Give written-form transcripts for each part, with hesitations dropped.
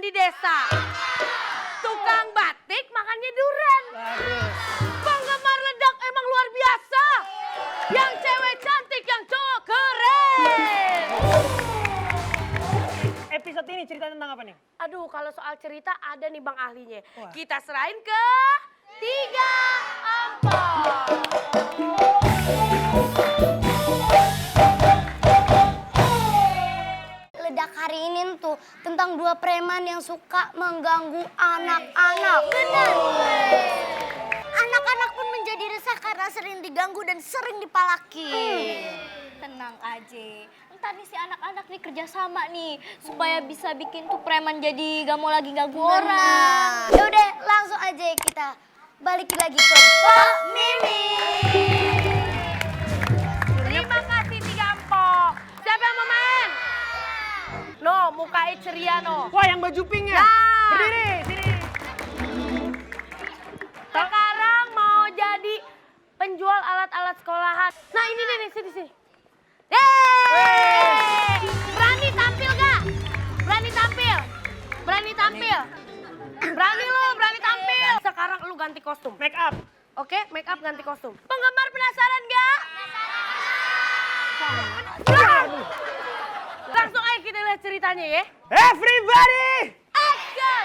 di desa. Tukang batik makannya duren. Penggemar ledak emang luar biasa. Yang cewek cantik, yang cowok keren. Episode ini cerita tentang apa nih? Aduh, kalau soal cerita ada nih Bang ahlinya. Wah. Kita serahin ke Tiga Ampok. Ledak hari ini tuh tentang dua preman yang suka mengganggu anak-anak. Benar. Anak-anak pun menjadi resah karena sering diganggu dan sering dipalaki. Tenang aja, ntar nih si anak-anak nih kerjasama nih supaya bisa bikin tuh preman jadi gak mau lagi ganggu orang. Ya udah, langsung aja kita balik lagi ke Pak Mimi. Terima kasih Tiga Ampok. Siapa yang mau main? No, mukanya ceria no. Wah, yang baju pink ya? Nah. Berdiri, sini. Sekarang mau jadi penjual alat-alat sekolahan. Nah ini nih, sini. Yeay! Berani tampil gak? Berani tampil? Berani tampil? Berani tampil? Sekarang lu ganti kostum. Make up. Oke, make up ganti kostum. Penggemar penasaran gak? Langsung aja kita lihat ceritanya ya. Everybody! Action!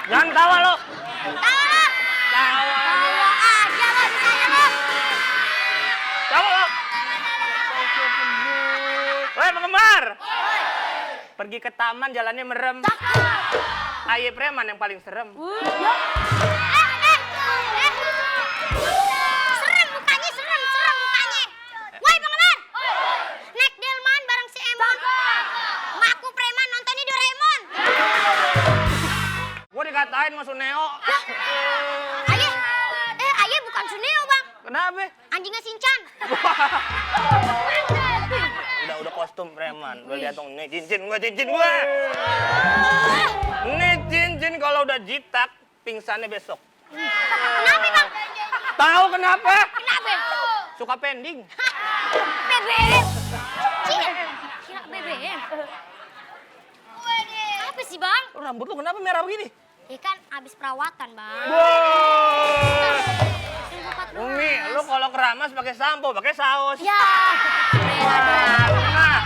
Jangan tawa lo. Tawa aja lah misalnya lo. Tawa lo. Woi, penggemar. Pergi ke taman jalannya merem. Aye preman yang paling serem. Serem mukanya. Woi penggemar. Snack delman bareng si Emon. Ngaku preman nontonnya Doraemon. Gua dikatain sama Suneo. Ayah bukan Suneo bang. Kenapa? Anjingnya Sinchan. Udah kostum preman. Udah lihat dong, nih cincin gua. Nih cincin kalau udah jitak, pingsannya besok. Kenapa bang? Tahu kenapa? Kenapa? Suka pending. BBM. Kira BBM. Apa sih bang? Rambut lu kenapa merah begini? Ya kan abis perawatan bang. Wow. 14. Umi, lu kalau keramas pakai sampo, pakai saus. Ya. Nah.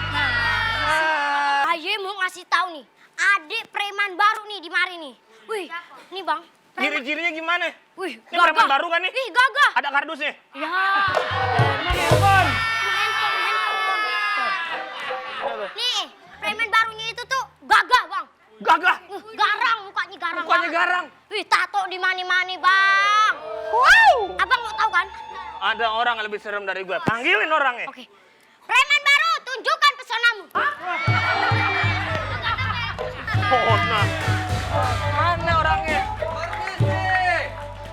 Aye mau ngasih tahu nih, adik preman baru nih di mari nih. Wih, nih bang. Ciri-cirinya gimana? Wih, Ini preman baru kan nih? Ih, gagah. Ada kardusnya? Ya. Handphone. Handphone. Nih, preman barunya itu tuh gagah bang. Gagah. Garang, mukanya garang. Mukanya Bang. garang. Wih, tato di mani-mani bang. Wow. Abang mau tahu kan? Ada orang yang lebih serem dari gue. Panggilin orangnya. Oke. Preman baru, tunjukkan pesonamu. Oh, nah. Mana orangnya?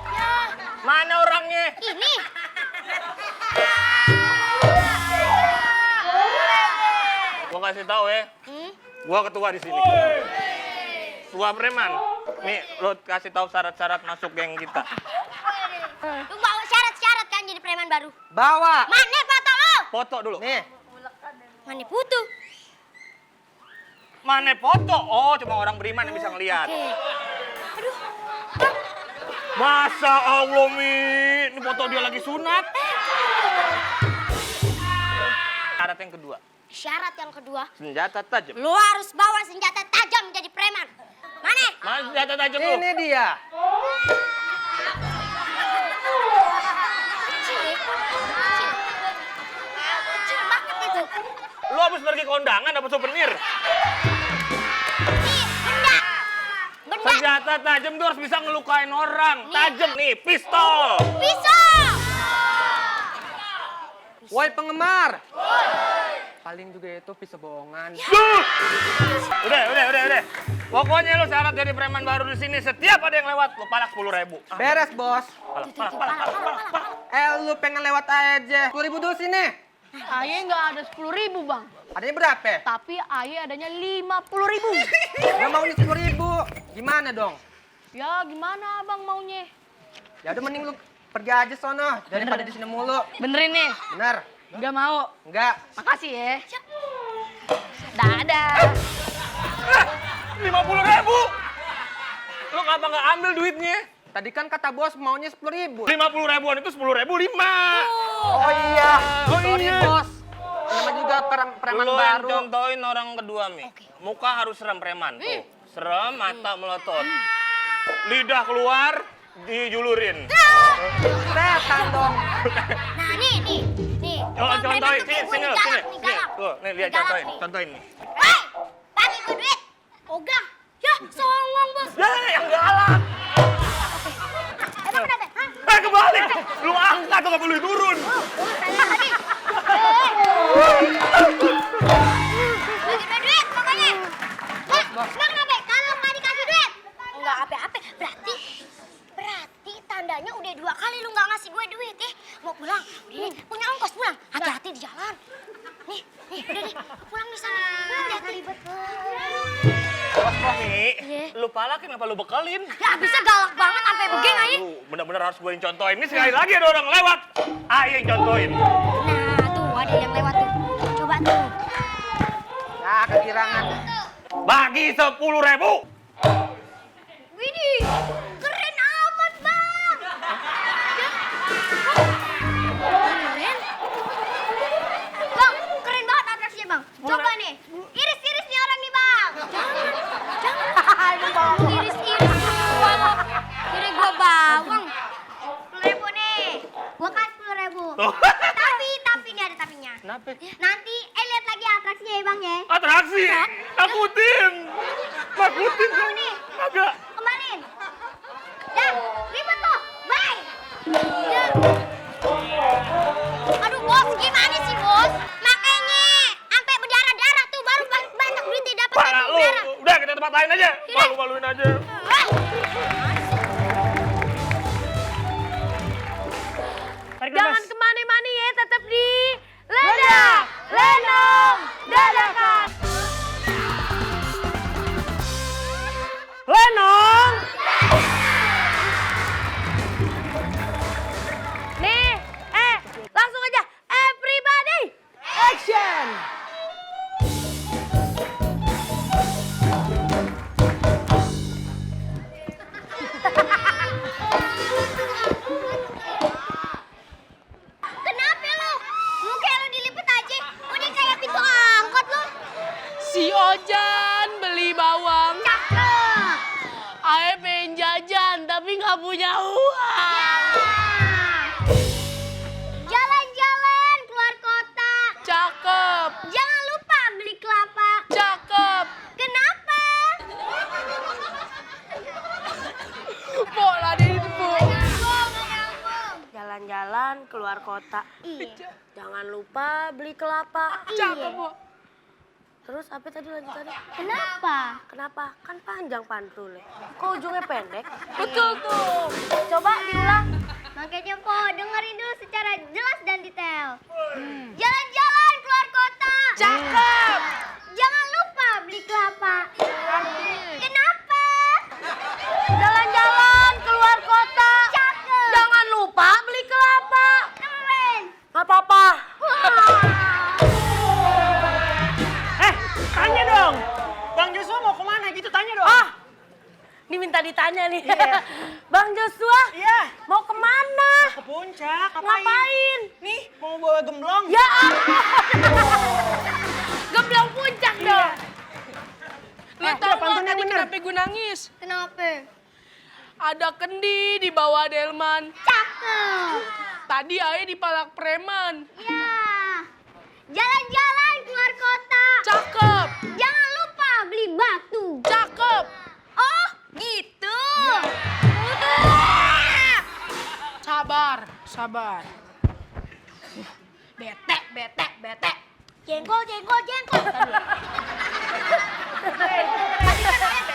Ya, Mana orangnya? ini. Gua kasih tahu ya. Gua ketua di sini. Ketua preman. Nih, lo kasih tahu syarat-syarat masuk geng kita. Lu bawa syarat-syarat kan jadi preman baru? Bawa. Mana foto lo? Foto dulu. Nih. Mana foto? Mana foto? Oh, cuma orang beriman yang bisa ngelihat. Oke. Aduh. Masa Allah, Mi. Ini foto dia lagi sunat. Syarat yang kedua. Syarat yang kedua, Senjata tajam. lu harus bawa senjata tajam jadi preman. Mana? Mana senjata tajam lu? Ini dia. Kecil banget itu. Lu habis pergi ke kondangan dapat souvenir. Nih, benda. Benda. Senjata tajam tuh harus bisa ngelukain orang. Tajam nih, pistol. Pisau. Woi penggemar. Paling juga itu pisau bohongan. Duh! Udah. Pokoknya lu syarat jadi preman baru di sini, setiap ada yang lewat lu palak 10.000. Beres bos. Palak. Lu pengen lewat aja. 10.000 dulu sini. Aye nggak ada 10.000 bang, Adanya berapa? tapi Aye adanya 50.000. Nggak mau 10.000. Gimana dong? Ya gimana abang maunya? Ya udah mending lu pergi aja sono daripada di sini mulu. Benerin nih. Bener? Nggak mau. Enggak. Makasih ya. Dadah. 50.000. Lu kenapa nggak ambil duitnya? Tadi kan kata bos maunya 10.000. 50.000-an itu 10.000 5. Oh iya. Oh Sorry iya. bos. Nama juga preman Lu yang baru. contohin orang kedua, Mi. Muka harus serem preman. Tuh. Serem, mata melotot. Lidah keluar, dijulurin. Setan dong. Nah, nih. Oh, Bang Preman contohin. tuh kayak Sini, gua sini. nih, Nih, galak. tuh, nih lihat Galak contohin. nih. Contohin nih. Woi, bagi gue duit. Ogah. Ya, songong, Bos. Ya, yang galak. Emang kenapa? Hah? Kebalik. Lu angkat tuh, nggak boleh turun. Saya tadi. Bagi gue duit pokoknya. Hah? Emang kenapa? Kalau nggak dikasih duit? Nggak apa-apa. Berarti tandanya udah 2 kali lu nggak ngasih gue duit ya. Mau pulang, udah nih, punya ongkos pulang. Hati-hati di jalan. Nih, udah nih, pulang di sana. Hati-hati. Ribet Mi, lu palakin apa lu bekalin? Ya bisa galak banget sampai begini aja. Lu bener-bener harus gue yang contohin. Ini sekali lagi ada orang lewat. Ayo yang contohin. Nah, tuh ada yang lewat tuh. Coba tuh. Ya kekirangan. Bagi 10.000. Widih, keren amat, Bang. Keren. Bang, keren banget atraksinya, Bang. Coba nih, iris-iris nih orang nih, Bang. Jangan. Iris-iris. Kira gua bawang. 10.000 nih. Gua kasih 10.000. Tuh. Tapi nih ada tapinya. Kenapa? Nanti lihat lagi atraksinya ya, Bang ya. Atraksi. Nakutin. Nakutin. Mau nih. Agak. Kembaliin. Dan ribet tuh. Bye. Dan. Aduh bos, gimana sih bos? Makanya sampai berdarah-darah tuh baru banyak duit dapat Pak, satu lu darah. udah kita tempat lain aja. Malu-maluin aja. Jangan kemana-mana ya, tetap di Ledak, Lenong, Dadakan. Lenong. Nih, langsung aja. Everybody, action. Kenapa lu? Muka lu dilipet aja. Udah kayak pintu angkot lu. Si Ojan beli bawang. Cakep. Ae pengen jajan tapi nggak punya uang. Jalan-jalan keluar kota. Cakep, Jangan lupa beli kelapa. cakep. Kenapa? Pola di Bu. Nyambung. Jalan-jalan keluar kota. Iya. Jangan lupa beli kelapa. Cakep, Bu. Terus apa tadi lanjutannya? Kenapa? Kenapa? Kan panjang pantulnya. Kok ujungnya pendek? Betul tuh. Coba diulang. Makanya Po, dengerin dulu secara jelas dan detail. Jalan-jalan keluar kota. Cakep. Jangan lupa beli kelapa. Kenapa? Jalan-jalan keluar kota. Cakep. Jangan lupa beli kelapa. Keren. Gak apa-apa. Tanya dong. Bang Joshua mau kemana gitu tanya dong. Ah, ini minta ditanya nih. Bang Joshua, mau kemana? Ke puncak. Ngapain? Nih mau bawa gemblong. Ya ampun. Gemblong puncak dong. Lu tau gak pantunnya tadi bener. kenapa gue nangis? Kenapa? Ada kendi di bawah delman. Cakep. Tadi Ae dipalak preman. Ya. Jalan-jalan keluar kota. Cakep, Jangan lupa beli batu. cakep. Oh, gitu. Sabar, sabar. Bete. Jengkol. Tadi kan